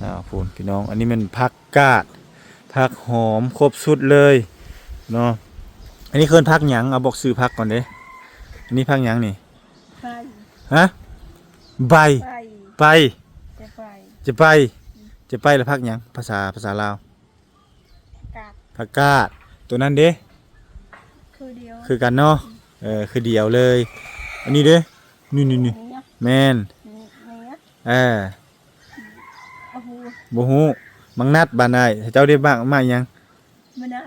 ອ້າວ ພຸ້ນພີ່ນ້ອງ ອັນນີ້ແມ່ນຜັກກາດ ຜັກຫອມ ຄົບຊຸດເລີຍເນາະ. ອັນນີ້ເອີ້ນຜັກຫຍັງ? ເອົາ ບອກຊື່ຜັກກ່ອນເດ້. ອັນນີ້ຜັກຫຍັງນີ້? ໃບ ຮະ? ໃບ ໃບ ໃບ ຈະໃບ ອືມ ຈະໃບ ແລ້ວຜັກຫຍັງ? ພາສາ ພາສາລາວ ຜັກກາດ ຜັກກາດ. ໂຕນັ້ນເດ້? ຄືດຽວ ຄືກັນເນາະ. ອືມ ເອີ ຄືດຽວເລີຍ. ອັນນີ້ເດ້? ນີ້ໆໆ ນີ້ຫຍັງ? ແມ່ນ ນີ້ ນີ້ຫຍັງ? ເອີ ບໍ່ຮູ້ ບໍ່ຮູ້. ໝາກນັດ ບ້ານອ້າຍເຈົ້າເດ້? ໝາກ ໝາກຫຍັງ? ໝາກນັດ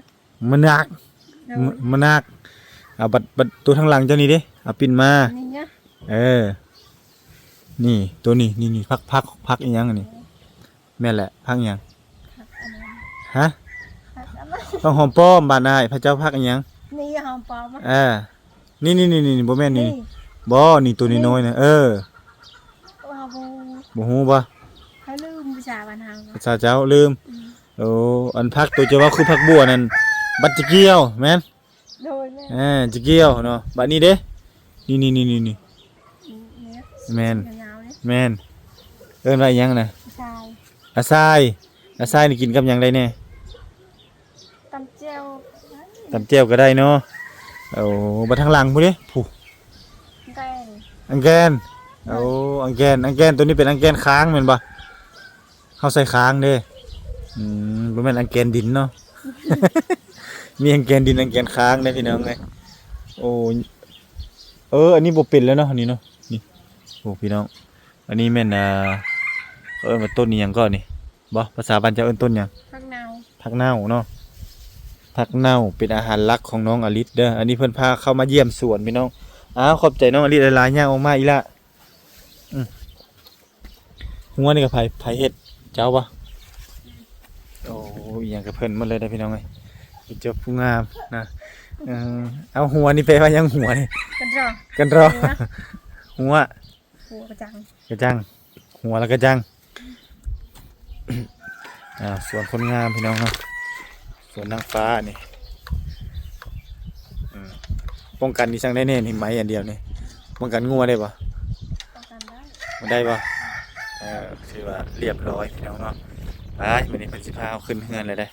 ໝາກນັດ ໂດຍ ໝາກ ໝາກນັດ. ເອົາ ບັດ ບັດໂຕທາງຫຼັງເຈົ້ານີ້ເດ້? ເອົາ ປິ່ນມາ ນີ້ຫຍັງ? ເອີ ນີ້ ໂຕນີ້ ນີ້ໆ ຜັກ ຜັກ ຜັກອີ່ຫຍັງອັນນີ້? ແມ່ນແຫຼະ ຜັກຫຍັງ? ຜັກອັນນັ້ນ ຮະ? ຜັກອັນນັ້ນ ຜັກຫອມປ້ອມ ບ້ານອ້າຍ ພະເຈົ້າຜັກອີ່ຫຍັງ? ນີ້ຫອມປ້ອມ ເອີ ນີ້ໆໆໆ ບໍ່ແມ່ນນີ້ ນີ້ ບໍ່ ນີ້ໂຕນ້ອຍໆນະ ນີ້ ເອີ ເຮົາບໍ່ ບໍ່ຮູ້ບໍ່? ເຮົາລືມພາສາບ້ານເຮົາ ພາສາເຈົ້າລືມ. ອືມ ໂອ້ ອັນຜັກໂຕເຈົ້າເວົ້າຄືຜັກບົ່ວນັ້ນ ບັດຈະກ່ຽວ ແມ່ນ? ໂດຍ ແມ່ນ ເອີ ຈະກ່ຽວເນາະ. ບັດນີ້ເດ້? ນີ້ໆໆໆ ນີ້ ນີ້ ນີ້ ແມ່ນ ຍາວໆເດ້ ແມ່ນ. ເອີ້ນວ່າອີ່ຫຍັງນະ? ອາຊາຍ ອາຊາຍ ອາຊາຍນີ້ກິນກັບຫຍັງໄດ້ແດ່? ຕຳແຈ່ວ ຕຳແຈ່ວກໍໄດ້ເນາະ. ໂອ້ ບັດທາງຫຼັງພຸ້ນເດ້? ຜູ້ ອັງແກນ ອັງແກນ ໂອ້ ອັງແກນ ອັງແກນ ໂຕນີ້ເປັນອັງແກນຄ້າງແມ່ນບໍ່? ເຮົາໃສ່ຄ້າງເດ້. ອືມ ບໍ່ແມ່ນອັງແກນດິນເນາະ. ມີອັງແກນດິນ ອັງແກນຄ້າງເດ້ພີ່ນ້ອງເອີຍ. ໂອ້ ເອີ ອັນນີ້ບໍ່ເປັນແລ້ວເນາະ ອັນນີ້ເນາະ ນີ້. ໂອ້ ພີ່ນ້ອງ ອັນນີ້ແມ່ນ ອ່າ ເອີ້ນວ່າຕົ້ນອີ່ຫຍັງເກາະນີ້? ບໍ່ ພາສາບ້ານເຈົ້າເອີ້ນຕົ້ນຫຍັງ? ຜັກເນົ່າ ຜັກເນົ່າເນາະ. ຜັກເນົ່າເປັນອາຫານຫຼັກຂອງນ້ອງອະລິດເດີ. ອັນນີ້ເພິ່ນພາເຂົ້າມາຢ້ຽມສວນພີ່ນ້ອງ. ອ້າວ ຂອບໃຈນ້ອງອະລິດຫຼາຍໆ ຍ່າງອອກມາອີກລະ. ອືມ ຮົ້ວນີ້ກໍໃຜ ໃຜເຮັດ? ເຈົ້າບໍ່? ໂອ້ ອີ່ຫຍັງກໍເພິ່ນໝົດເລີຍເດ້ພີ່ນ້ອງເອີຍ. ເປັນເຈົ້າຜູ້ງາມນະ. ເອີ ເອົາ ຮົ້ວນີ້ແປວ່າຫຍັງ? ຮົ້ວນີ້ ກັນຣໍ ກັນຣໍ ຮົ້ວ ຮົ້ວ ກະຈັງ ກະຈັງ ຮົ້ວແລ້ວກະຈັງ. ອ່າ ສວນຄົນງາມພີ່ນ້ອງເນາະ ສວນນາງຟ້ານີ້. ອືມ ປ້ອງກັນອີ່ຫຍັງໄດ້ແດ່ນີ້? ໄມ້ອັນດຽວນີ້ ປ້ອງກັນງົວໄດ້ບໍ່? ປ້ອງກັນໄດ້ ມັນໄດ້ບໍ່? ເອີ ຖືວ່າລຽບຮ້ອຍພີ່ນ້ອງເນາະ. ໄປ ມື້ນີ້ເພິ່ນຊິພາເຮົາຂຶ້ນເຮືອນແລ້ວເດ້.